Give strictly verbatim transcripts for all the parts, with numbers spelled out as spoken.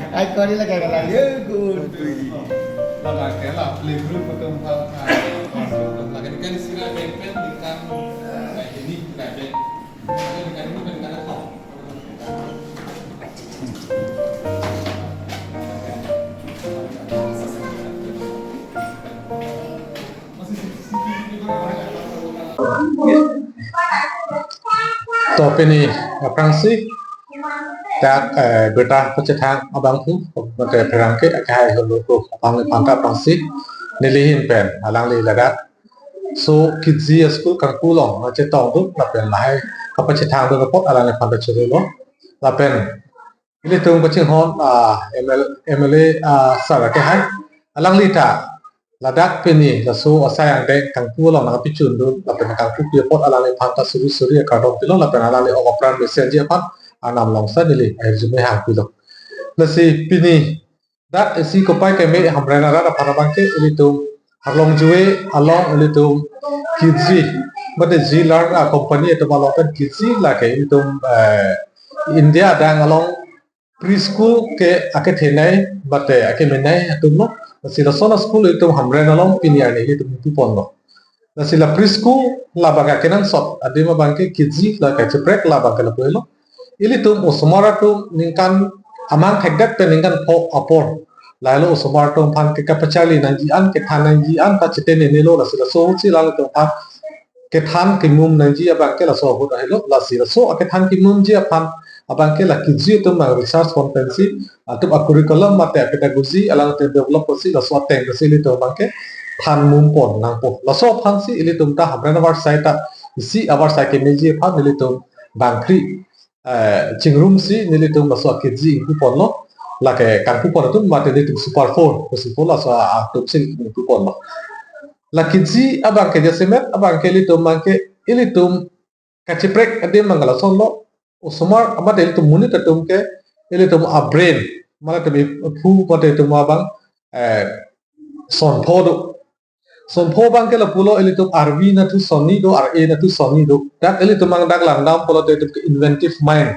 Ai, kori lagi, lagi. Ya, good. Lagi, la playgroup atum aphan, ah, atum lagi. Kan sira dempel, kan, ah, ini, kan, kan ini, kan, kan, To pini aphrangsi dak, eh, birta pachethang abangphu, mate pherangke akehai holo ko aphangliphan ta aphrangsi nelihin pen alangli ladak. So, Kiji a-school kangpu along, ah, chetongdun, lapen lahai kapachethangdun apot alangliphan ta chorolo. Lapen ilitum kachinghon, ah, M L, M L A, ah, sir akehai. Alangli ta ladak pini laso asai angdeng kangpu along nangpichundun, lapen kangpupi apot alangliphan ta suri suri akardom pilo, lapen alangli ok apran mesenji aphan Arnam along sa neli ahirjume hangpilo. Lasi pini dak isi kopai keme Hamren arat aphan abangke ilitum Harlongjue along ilitum Kiji, mate G Learn a-company atum along pen Kiji lake ilitum, eh, India adang along preschool ke akethenei mate akemenei atumlo. Lasi lason a-school ilitum Hamren along pini arni ilitum ingpuponlo. Lasi la preschool labang akenangsot adim abangke Kiji la kacheprek labangke lapu helo. Ilitum osomar atum ningkan amang thekdet pen ningkan pho apor, lahelo osomar atum aphan ke kapacharli nangji an, kethan nangji an ta chitenenelo. Lasi laso ahutsi lalitum aphan kethan kemum nangji abangke laso ahut ahelo. Lasi laso akethan kemumji aphan abangke la Kiji atum nang research ponpensi, atum a-curriculum mate a-pedagogy alangtum develop ponsi laso ateng pensi ilitum abangke than mumpon nangpo. Laso aphansi ilitum ta Hamren avarsai ta isi avarsai kemeji aphan ilitum bangkri, eh, chingrumsi nelitum laso a-Kiji ingpuponlo. Lake kangpupon atum mate nelitum super four, super four laso atumsi ingpuponlo. La Kiji abangke jasemet abangke ilitum abangke ilitum kacheprek adim abangke lasonlo. Osomar mate ilitum monit atum ke ilitum a-brain, mate ilitum iphu mate ilitum abang, eh, sonpho do. Sonpho abangke lapulo, ilitum arvi nathu sonni do, ar-e nathu sonni do. Dak ilitum abang dak langdam pulote ilitum ke inventive mind.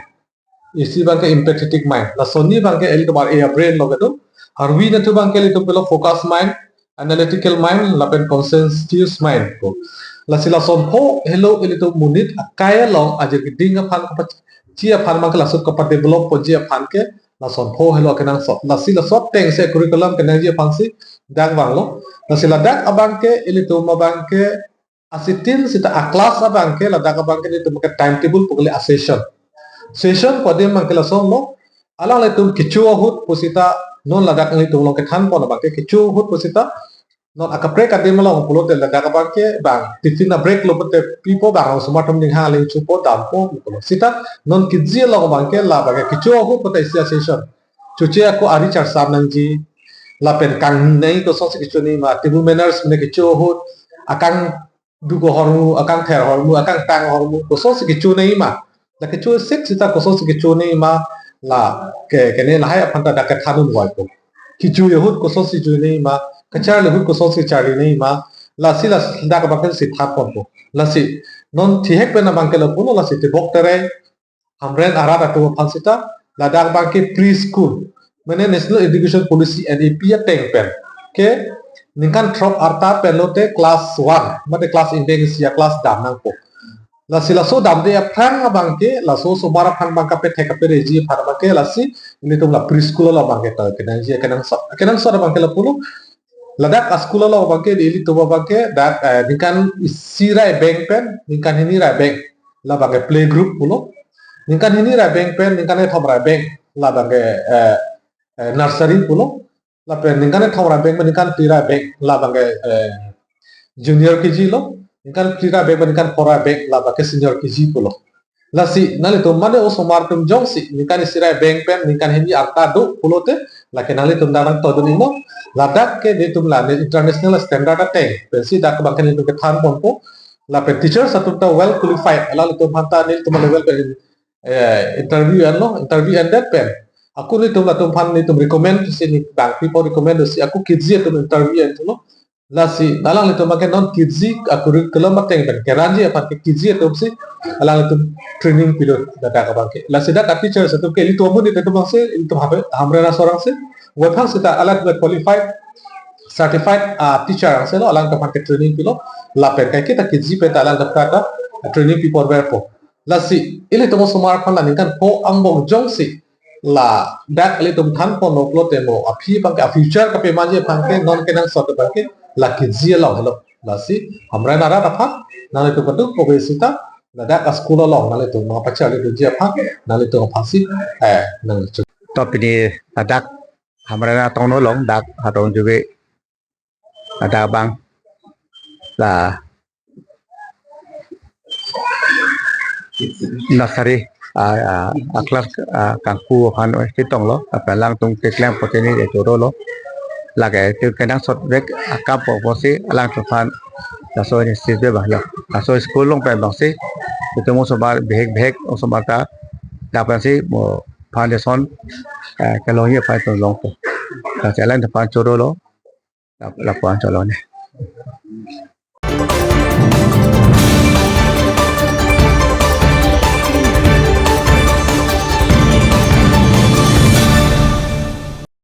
Isi abangke empathetic mind. La sonni abangke ilitum ar-e a-brain lo kedo. Arvi nathu abangke ilitum pulo focus mind, analytical mind, lapen conscientious mind ko. Lasi la sonpho helo ilitum monit akai along ajir keding aphan kapachi aphan abangke laso kapadevelop ponji aphan ke la sonpho helo akenangsot. Lasi laso atengsi curriculum kenangji aphansi dak vanglo. Lasi ladak abangke ilitum abangke asitin sita a-class abangke ladak abangke ilitum ke timetable pu kali a-session. Session pu adim abangke lasonlo. Alanglitum kecho ahut pusita non ladak ilitum along kethanpon abangke kecho ahut pusita non akaprek adim along pulote ladak abangke bang tiffin a-break lo pute pipo, bang osomar atum ninghang aling chupo dampo pulo. Sita non Kiji along abangke labangke kecho ahut pute isi a-session. Choche ako ari charsam nangji, lapen kangni nangji kosonsi kecho nangji ma, table manners mene kecho ahut, akangduk ahormu, akangther ahormu, akangtang ahormu kosonsi kecho nangji ma, la kecho sik sita kosonsi kecho nangji ma, la ke kene lahai aphan ta dak kethan un vaipo. Kecho ahut kosonsi cho nangji ma, kacharli ahut kosonsi charli nangji ma, lasi ladak abangke si thanponpo. Lasi non thihek pen abangke lapulo, lasi tibok tere Hamren arat atum aphan sita ladak abangke preschool, mane National Education Policy, N E P ateng pen ke ningkan throk arta pen lote class one mate class indeng isi a-class dam nangpo. Lasi laso damde aphrang abangke laso osomar aphan abang kapethek kapereji aphan abangke lasi ilitum la preschool along abangke ta kenangji akenangsot. Akenangsot abangke lapulo, ladak a-school along abangke ilitum abangke dak, eh, ningkan isi ra ebeng pen ningkan hini ra ebeng, labangke playgroup pulo. Ningkan hini ra ebeng pen ningkan kethom ra ebeng, labangke, eh, eh, nursery pulo. Lapen ningkan kethom ra ebeng pen ningkan phli ra ebeng, labangke, eh, junior K G lo. Ningkan phli ra ebeng pen ningkan pho ra ebeng, labangke senior K G pulo. Lasi nanglitum mane osomar atum jongsi ningkan isi ra ebeng pen ningkan hini arta do pulote, lake nanglitum dak nangtodun iknon. Ladak ke nelitum la ne international standard ateng pensi dak abangke nelitum kethanponpo. Lapen teachers atum ta well qualified, alanglitum aphan ta nelitum level pen, eh, interview enlo, interview endet pen ako nelitum latum aphan nelitum recommend si, ne bang pipo recommend si ako K G atum interview enlo. Lasi alanglitum abangke non K G a-curriculum ateng pen keranji aphan ke K G atum si alanglitum training pilo ladak abangke. Lasi dak a-teachers atum ke ilitum amonit atum abang si ilitum Hamre-, Hamren asor abang si. Wethan seta alanglitum qualified, certified a-teacher abang si lo, alanglitum aphan ke training pilo. Lapen kaiketa K G pen ta alanglitum ta training pi porverpo. Lasi ilitum osomar aphan la ningkan pho angbong jongsi ladak ilitum thanpon noklo temo aphi abangke a-future kapemanji abangke non kenangsot abangke la K G along helo. Lasi Hamren arat aphan nanglitum kadokave seta ladak a-school along nanglitum nangpacharlidunji aphan nanglitum aphan si, eh, nang. To pini ladak Hamren atongno along dak hatong juve ladak abang la nursery a, a, a-class a, kangpu aphan chetonglo, lapen alangtum keklem pute ni chorolo. Lake te kenangsot vek akam po pusi alangtum aphan laso initiative abang lo. Laso school along pen abang si ilitum osomar bihek bihek osomar ta lapen si mo foundation, eh, kelongji aphan ilitum longpo. Lasi alangtum aphan chorolo. Lap-, lapuan chorolo ne.